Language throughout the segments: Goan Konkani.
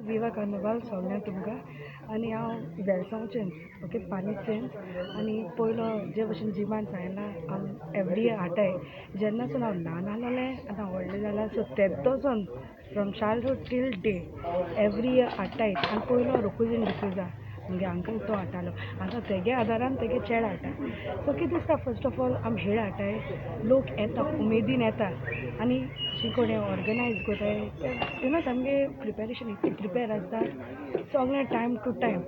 विवा कार्नवाल सगळ्यांक तुमकां. आनी हांव वेलसांवचेंच, ओके, पालीचेंच. आनी पयलो जे भशेन जिमान सांगलां, हांव एवरी इयर हाटाय. जेन्नासून हांव ल्हान आसलोलें, आतां व्हडलें जालां, so तेदोसून from childhood till day every year हाडटाय. आनी पयलो रोकुजीन डिसोजा, मुगे अंकल, तो हाडटालो. आतां तेगे आदारान तेगे चेडे हाडटा. सो कितें दिसता, फर्स्ट ऑफ ऑल आमी हेळ हाडटाय, लोक येता, उमेदीन येता. आनी जी कोणें ऑर्गनायज कोताय, you know सामकें प्रिपेरेशन, इतलें प्रिपेर आसता सगळें टायम टू टायम.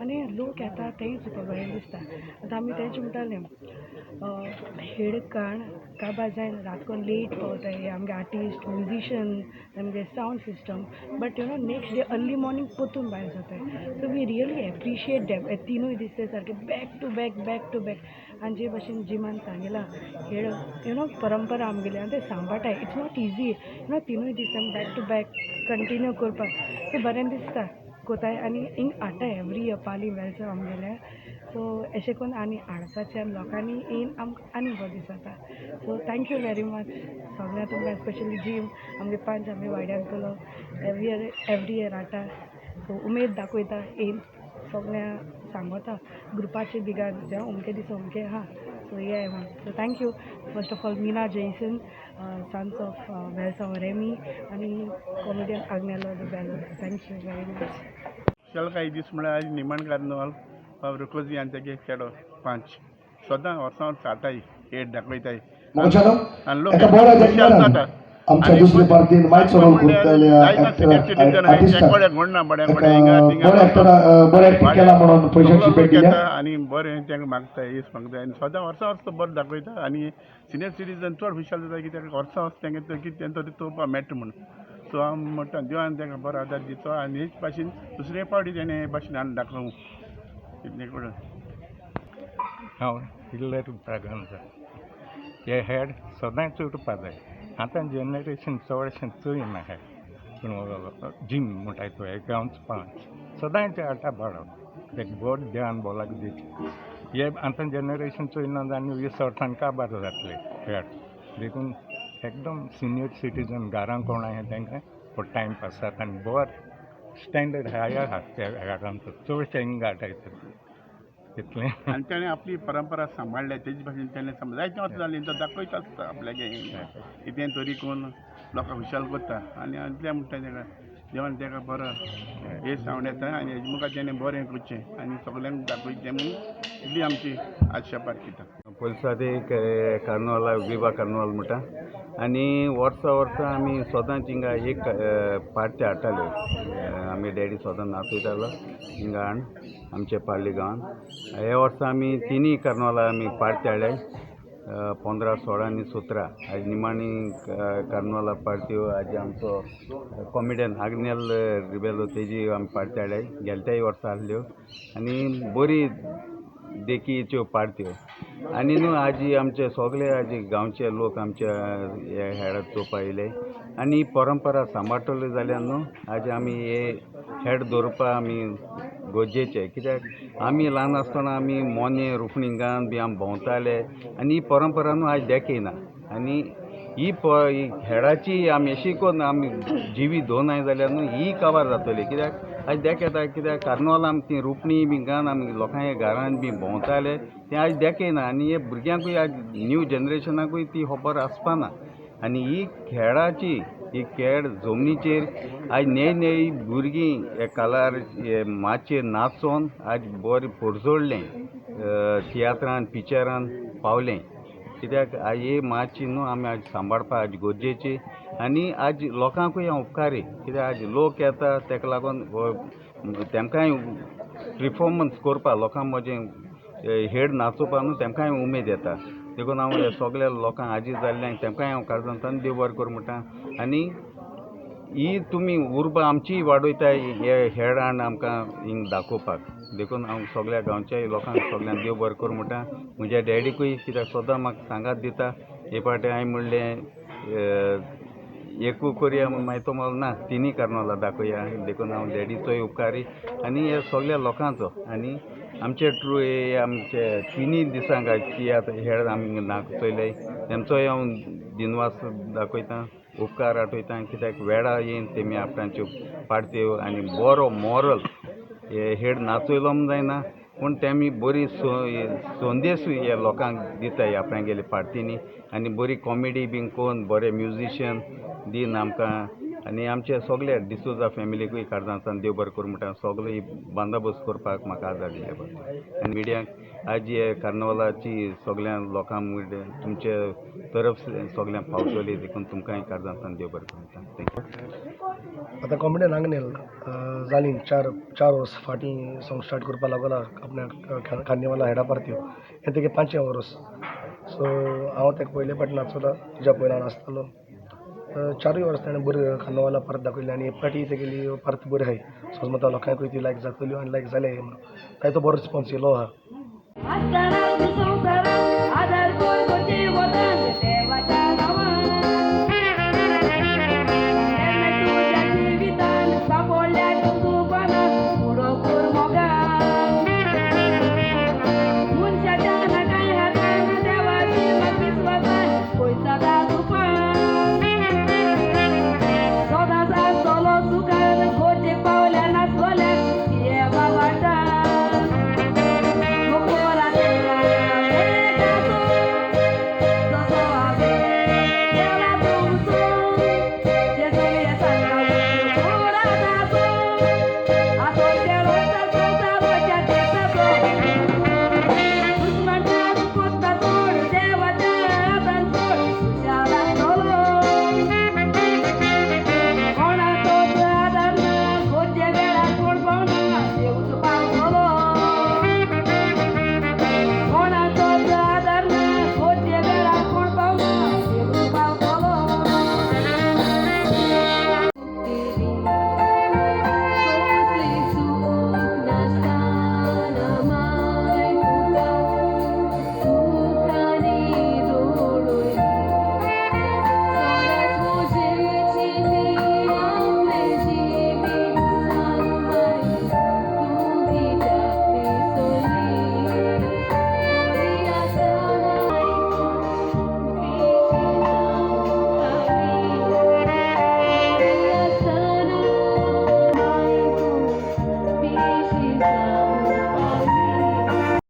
आनी लोक येता, तेंय सुद्दां बरें दिसता. आतां आमी तेंच म्हणटाले, हेड काण काबार जायन रातकोन लेट पावताय आमगे आर्टिस्ट, म्युजिशन, आमगे sound system, but next day early morning पोतून भायर सरताय. So we really appreciate them. हे तिनूय दीस ते सारके back to back, back to back. आनी जे भशेन जिमान सांगिलां, हेळ you know परंपरा आमगेली आनी ते सांबाळटाय. It's not easy तिनूय दीस आमी बॅक टू बॅक कंटिन्यू करपाक. सो बरें दिसता कोताय आनी हिंग हाडटाय एवरी इयर पाली वेलसांव आमगेलें. सो एशें कोन्न आनी हाडपाचें आनी लोकांनी येवन आमकां आनी बरें दिसता. So thank you very much सगळ्या तुमकां, स्पेशली जीम, आमगे पंच आमगे वाड्यांतलो एवरी इयर, एवरी इयर हाडटा. सो उमेद दाखयता, येवन सगळ्या सांगता ग्रुपाचे बिगार, जे अमके दीस अमके आहा, सो ये म्हण. So thank you first of all Meena Jason, sons of Velsao Remmie आनी comedian Agnelo Rebello. Thank you very much. खुशालकाय दीस म्हळ्यार आयज निमाण कार्नवाल. बाब रुकोजी आनी तेगे चेडो पांच सदां वर्सां वर्स हाडटाय, हेड दाखयताय मोगच्यानो, आनी लोक एका बऱ्या खुशाल जगमानान जाता. आमच्या दुसरे पार्टीन मायक रोल करतल्या ऍक्टर आर्टिस्टाक एका बऱ्या ऍक्टरा बरें ऍक्टिंग केला म्हणून पयशांची भेट दिल्या. आनी बरें तांकां मागता, येस मागता. आनी सदां वर्सां वर्स तो बरें दाखयता आनी सिनियर सिटीजन चड खुशाल जाता, कित्याक वर्सां वर्स तांकां तो कितें तेंचो चोवपाक मेळटा म्हूण. सो हांव म्हणटा, देवान तांकां बरो आदार दिवचो आनी हेच भाशेन दुसरे फावटी तेणें हे भाशेन हाडून दाखोवं, इतलें करून. हांव हिल्लर ब्रागांजा. हे हेड सदांच उरपा जाय. आतां जनरेशन चडशें चोयना हेड, पूण जीम म्हणटाय तो हे गांवचो पांच सदांच हाडटा बरो, एक बरो ध्यान बोलाक दिता. हे आतां जनरेशन चोयना आनी 20 वर्सांनी काबार जातले हेड. देखून एकदम सिनियर सिटीजन घरां कोण आहा तांकां टायम पास जाता आनी बरो स्टँडर्ड हाय आहा त्या हेडांचो. चडशे हिंगा हाडटाय तितलें. आनी तेणें आपली परंपरा सांबाळ्ळ्या, तेजे भाशेन तेणें जायते वर्सां जालीं तो दाखयत आसता. आपल्यागे कितें तरी करून लोकांक खुशाल करता. आनी इतलें म्हणटा, तेका देवान तेका बरो येस येता आनी हेजे मुखार तेणें बरें करचें आनी सगल्यांक दाखयचें म्हूण इतली आमची आशा पारखिता. पयलीं एक कार्नवाला, विवा कार्नवाल म्हणटा. आनी वर्सा वर्सा आमी सदांच हिंगा एक पार्टी हाडटाले. आमी डॅडी सदां नाचयतालो हिंगा हाडून आमच्या पार्ली गांवान. ह्या वर्सा आमी तिनूय कार्नवाला आमी पार्टी हाडले, 15, 16 आनी 17. आयज निमाणी कार्नवाला पार्ट्यो. आज आमचो कॉमेडियन आग्नेल रिबेलो, तेजी आमी पार्टी हाडले. गेले त्याय वर्सा आहल्यो आनी बरी देखीच्यो पार्ट्यो. आनी न्हू आजी आमचे सगळे आजी गांवचे लोक आमच्या हे हेडाक चोवपा येयले. आनी ही परंपरा सांबाळटले जाल्यार न्हू आज आमी हे हेड दवरपा आमी गरजेचे, कित्याक आमी ल्हान आसतना आमी मोने रुपणी गावन बी आमी भोंवताले. आनी ही परंपरा न्हू आयज देखेना. आनी ही ही हेडाची आमी अशी करून आमी जिवी दवरनाय जाल्यार न्हू ही काबार जातली, कित्याक आयज देखेता, कित्याक कार्नवाल आमी ती रुपणी बी घालून आमी लोकांच्या घरान बी भोंवताले, तें आयज देखेना. आनी हे भुरग्यांकूय, आज न्यू जनरेशनाकूय ती खबर आसपाना. आनी ही खेळाची, ही खेळ जमनीचेर आयज नेय नेय भुरगीं हे कालार, हे माचयेर नाचोन आज बरें पोरजोडलें, तियात्रान पिक्चरान पावलें. कित्याक आज ही माची न्हू आमी आज सांबाळपा आज गरजेची. आनी आज लोकांकूय हांव उपकारी, कित्याक आज लोक येता, तेका लागून हो तेमकांय प्रिफॉर्मन्स करपा, लोकां म्हजें हेड नाचोवपा न्हू तेमकांय उमेद येता. देखून हांव हे सगल्या लोकांक, आजी जाल्ल्यांक, तेमकांय हांव काळजांतल्यान देव बरें करूं म्हणटा. आनी ही तुमी उर्बा आमचीय वाडयताय हे हेड हाडून आमकां हिंग दाखोवपाक. देखून हांव सगल्या गांवच्या लोकांक सगल्यांक देव बरें करूं म्हणटा. म्हज्या डॅडीकूय, कित्याक सदां म्हाका सांगात दिता. हे फावटी हांवें म्हणलें एकू करया म्हूण, मागीर तो म्हणलो ना, तिनूय कार्नवालां दाखोवया. देखून हांव डॅडीचोय उपकारी आनी हे सगल्या लोकांचो. आनी आमचे ट्रू हे आमचे तिनूय दिसांक तियात्र हेड आमी नाचयले, तेमचोय हांव दिनवास दाखयता. उपकार आठयता कित्याक वेळा येवन तेमी आपणाच्यो पार्ट्यो आनी बरो मॉरल हे हेड नाचयलो म्हूण जायना पूण तेमी बरी संदेश हे लोकांक दिताय आपणागेले पार्टींनी आनी बरी कॉमेडी बीन करून बरे म्युजिशियन दिन आमकां आनी आमचे सगळे डिसोजा फॅमिलीकूय काळजांतल्यान देव बरें करूं म्हणटा सगळे बंदोबस्त करपाक म्हाका आदार दिले बद्दल आनी मिडियांक आज हे कार्नवालाची सगळ्या लोकां तुमचे तरफ सगळ्यांक पावतली देखून तुमकांय काळजांतल्यान देव बरें करूं म्हणटा. Thank you. आतां कॉमेडियन हांगा जालीं चार चार वर्स फाटीं सावन स्टार्ट करपाक लागला आपल्या कार्निवाला हेडा पार्ट्यो हें तेगे पांचवें वर्स. सो हांव ताका पयले फावटी नाचोला तेज्या पयलीं हांव नाचतालो. चारूय वर्स ताणें बरी कार्निवाला परत दाखयली आनी हे फावटी तेगेली परत बरी आहाय. समज लोकांकूय ती लायक जातली आनी लायक जाल्याय म्हणून जायतो बरो रिस्पोन्स येयलो आहा. आसतना संवसारात आदार कोण कोती वतन.